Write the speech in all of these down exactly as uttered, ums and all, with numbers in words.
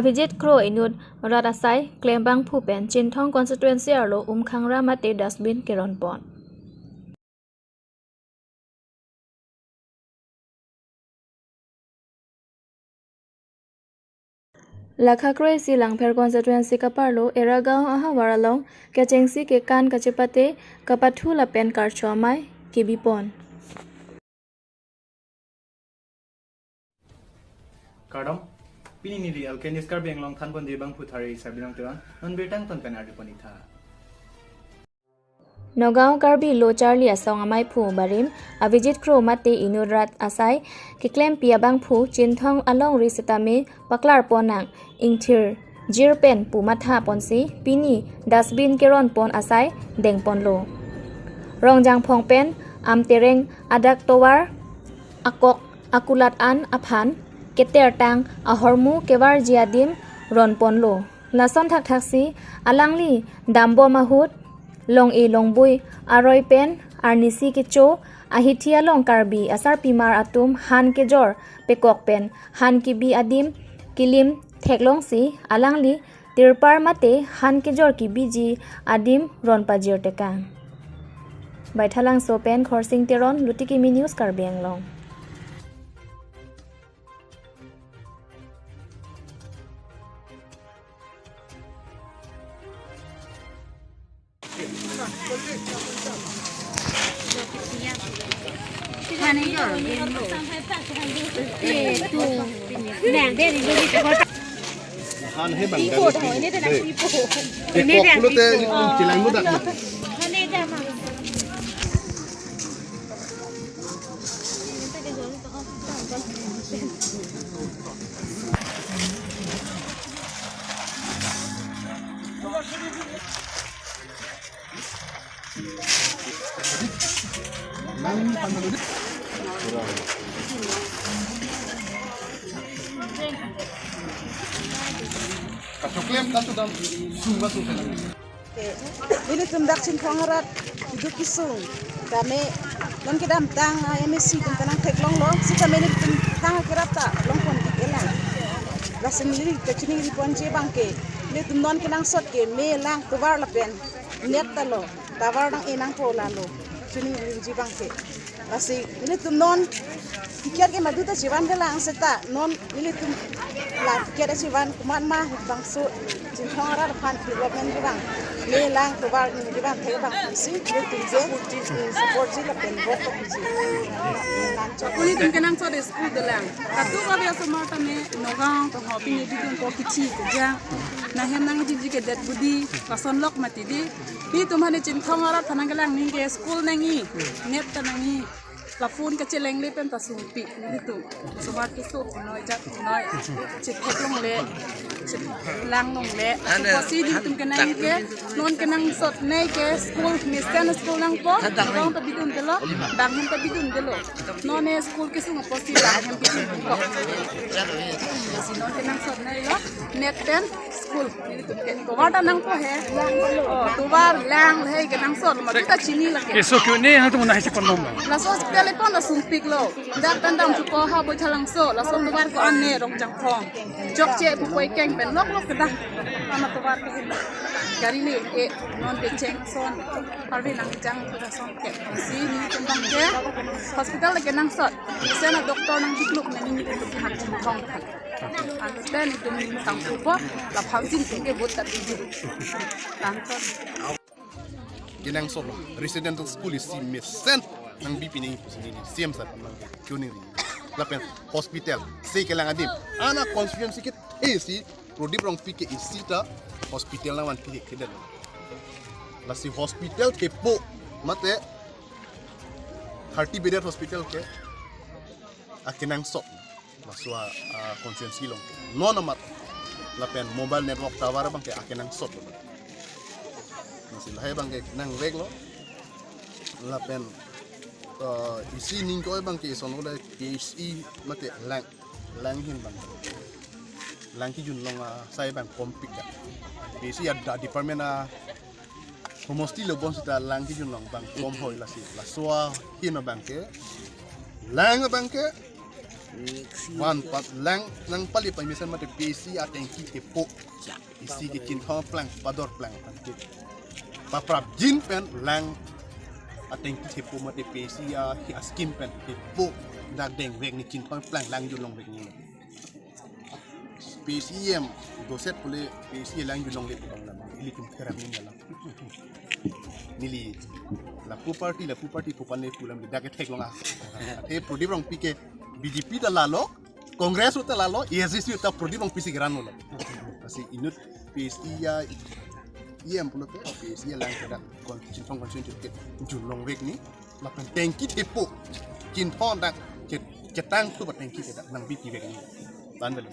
Abhijit Kro inut rat asai klem abangphu pen Chinthong constituency arlo umkhangra mate dustbin keron pon. Lakha kre-isi Langpher constituency kaparlo Eragaon ahavar along kechengsi kekan kachepate kapathu lapen karcho amei kebi pon. Kardom, pini neli Alkenius Karbi Anglong thanbonde abangphu Thari Sarbilong Teron, non birta angton pen ardi pon-ik tha. Nagaon Karbi Lo Charli Asong amaiphu barim Abhijit Kro mate inut rat asai keklempi abangphu Chinthong alongri setame paklar pon nang ingthir jir pen pu matha ponsi pini dustbin keron pon asai deng ponlo. Rongjangphong pen Amtereng adak tovar akok akulat an aphan ketertang ahormu kevarji adim ron ponlo. Lason thakthaksi alangli dambom ahut long-e longbui aroi pen arnisi kecho ahithi along Karbi asarpimar atum han kejor pekok pen han kebi adim kilim theklongsi alangli tirpal mate han kejor kebiji adim ron pajir tekang. Baithalangso pen Khorsing Teron, Luti Kimi News, Karbi Anglong. Han he bang dam. Dei. Te kok pulote chilang mudak na. Kachoklem kachodam sungba sungba. Nelitum dak Chinthong arat keduk kesung tame non kedamtang, ah, M A C atum ta nangtheklonglo, sitame nelitum tang akerap ta long pon-ik-elang. Lasi neli ta chiningri ponji abangke, nelitum non kenangsot ke me, lang, tovar lapen net ta lo, tovar nang-e nangpo lalo, chiningri ponji abangke. Lasi nelitum non ticket ke madu ta chevan kelang seta non nelitum la ticket chevan komat ma bangso Chinthong arat aphan development kevang, me, lang, tovar ningje abang thek abang si nelitum je, mm, support ji lapen vote piji. Nelitum kenangsot school dolang. Katu kali asomar tame Nagaon to ho pini bidun ko kichi kejang. Nanghem nangjinji ke det budi, lason lok mati dei. Nelitum hane Chinthong arat aphan nangkelang ningke school nang-e, net ta nang-e. La phone kachelengle pen ta sungpik nelitum. Asomar keso punoi jat punoi. Chetheklongle, chelanglongle. Lasi nelitum kenang ke, non kenangsot nei ke school, mesen school nangpo, bang ta bidun detlo, bang hem ta bidun detlo. Non ne school kesung apotsi bang hem bidun detlo. Lasi non kenangsot nei lo, net pen school. Tovar ta nangpo he. Oh, tovar, lang, he kenangsot, madu ta chini lake. Keso ke-un-e hang tu muna hisi pon bom. Laso hospital epon ta sungpiklo. Dak pen dam chuko ha Baithalangso, laso tovar ko-an ne Rongjangphong. Chokche pu koi keng pen lok lok kedang. Ama tovar ke gari le e non de cheng son. Arve nangjang lason ke. Si nelitum abangke hospital le kenangsot. Sena doctor nangpikluk nang nelitum hak Chinthong. Anpen nelitum sangkupo, la phamsin tingke vote ta piji. Tanto. Kenangsot lo, residential school isi mesen nangbi pining pusi neli C M sir nang kuning ri. Lapen hospital, si kelang adim. Ana constituency ke isi, Prodip Rongpi ke isi ta hospital nangvanpi ke kedet. Lasi hospital kepo, mate thirty bedded hospital ke akenangsot. Laso a, a, constituency along. Non amat. Lapen mobile network tower abangke akenangsot. Lasi lahai abangke nangveklo. Lapen, eh, isi ningkoi abangke ison ole P H E mate lang, lang ahin abang. Lang kejun along asai abang kompik ta. P H E ada department a homosti lo bonsita lang kejun along abang komhoi lasi. Laso ahin abangke. Lang abangke. Van pat lang nangpali pamesen mate P A C atengki thepo. Isi kechinthon plang, pador plang. Paprapjin pen lang atengki thepo mate P A C a hi askim pen thepo. Dak dengvek ni, chinthon plang lang junlongvek ni. P A C M doset pule P A C lang junlongle pu bang lam. Ilitum pherap ni lam. Neli lapu party, lapu party pu pan le pu lam dak ke theklong a. Athe Prodip Rongpi ke B J P ta lalo, Congress ta lalo, A S D C ta Prodip Rongpi si keran lo. Lasi inut P A C a E M pulote P A C lang ke dak kon chinthon constituency ke junlongvek ni. Lapen tengki thepo. Chinthon dak chet-, chetang thu ba tengki ke dak nangpipivek ni. Tan belo.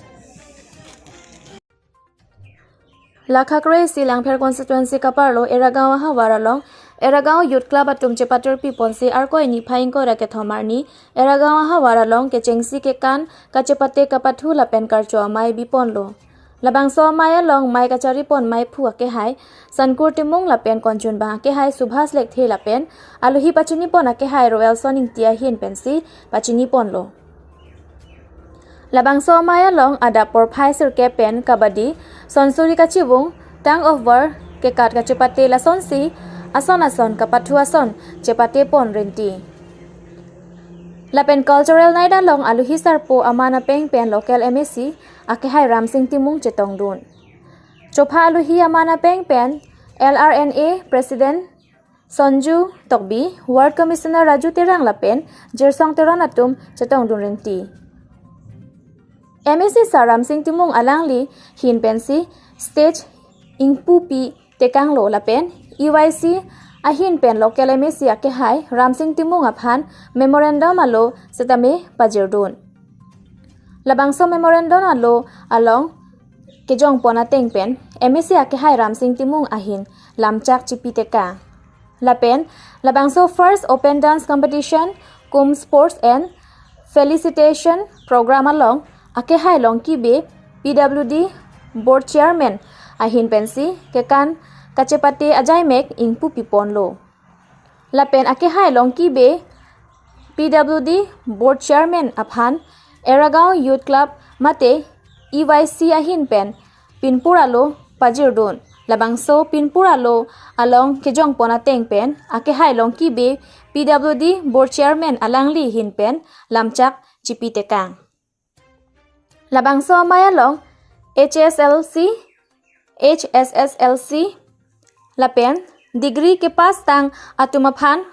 Lakha kre-isi Langpher constituency kaparlo Eragaon ahavar along Eragaon Youth Club atum chepatirpi ponsi Arkoi niphai ingkoi ra kethom arni Eragaon ahavar along kechengsi kekan kachepate kapathu lapen karcho amei biponlo. Labangso amei along mei kachari pon meiphu akehai Sankur Timung lapen konchunbang akehai Subhas Lekthe lapen aluhi pachini pon akehai Roelson Ingti ahin pensi pachini ponlo. Labangso amei along adap porphai sirkep pen kabaddi, sonsuri kachivung, tug of war, kekat kachepate lasonsi ason ason kapathu ason chepate pon rinti. Lapen cultural night along aluhi sarpo aman apeng pen local M A C akehai Ramsing Timung chetongdun. Chopha aluhi aman apeng pen L R N A President Sonju Tokbi, Ward Commissioner Raju Terang lapen Jirsong Teron atum chetongdun rinti. M A C sir Ramsing Timung alangli hin pensi stage ingpupi tekanglo lapen E Y C ahin pen local M A C akehai Ramsing Timung aphan memorandum alo setame pajirdun. Labangso memorandum alo along kejong pon ateng pen M A C akehai Ramsing Timung ahin lamchak chipi tekang. Lapen labangso first open dance competition cum sports and felicitation program along akehai Longki Bey P W D board chairman ahin pensi kekan kachepate ajaimek ingpupi ponlo. Lapen akehai Longki Bey P W D board chairman aphan Eragaon Youth Club mate E Y C ahin pen pinpur alo pajirdun. Labangso pinpur alo along kejong pon ateng pen akehai Longki Bey P W D board chairman alangli hin pen lamchak chipi tekang. Labangso amei along H S L C, H S S L C lapen degree kepass tang atum aphan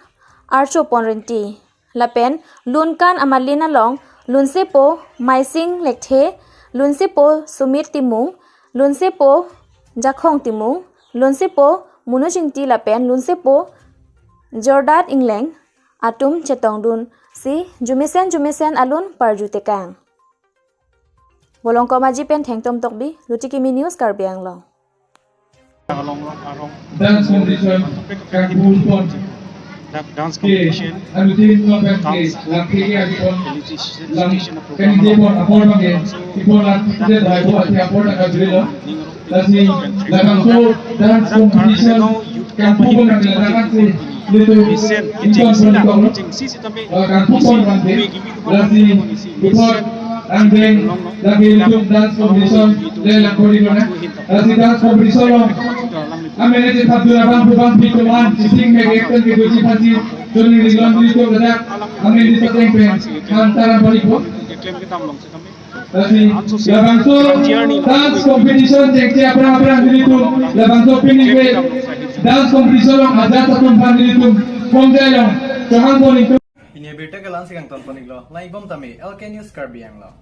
archo pon rinti. Lapen lunkan amalin along lunsepo Maising Lekthe, lunsepo Sumit Timung, lunsepo Jakhong Timung, lunsepo Munoj Ingti lapen lunsepo Jordat Ingleng atum chetongdunsi jumesen jumesen alun parju tekang. Bolongkom Aji pen Thengtom Tokbi, Luti Kimi News, Karbi Anglong. Dance competition kangpu pon. Dance competition, anutin non pen ke dance, lakhe ke adi pon. Lam felicitation program kandidate pon apor bang ke ipon lam te dhai bo ati apor ta kajri lo. Lasi labangso dance competition kangpu pon nang ladak si litum ipon pon kong lo. Kangpu pon bang ke lasi ipon angdeng lagi litum dance competition le lang kori kona. Lasi dance competition lo. Amen ete phat dun abang pu bang pi tuman, sising me gek ten ke duji pasi, joni ri lon ri tum ladak, amen di seteng pen, han taram pali pun. Lasi, labangso dance competition, jeng cia prang prang dili tum, labangso pini ke, dance competition long aja satu pan dili tum, pom jai long, cahang pon itu. Pini birta ke lansi kangton pon iklo, lai bom tame, L K News Karbi Anglong.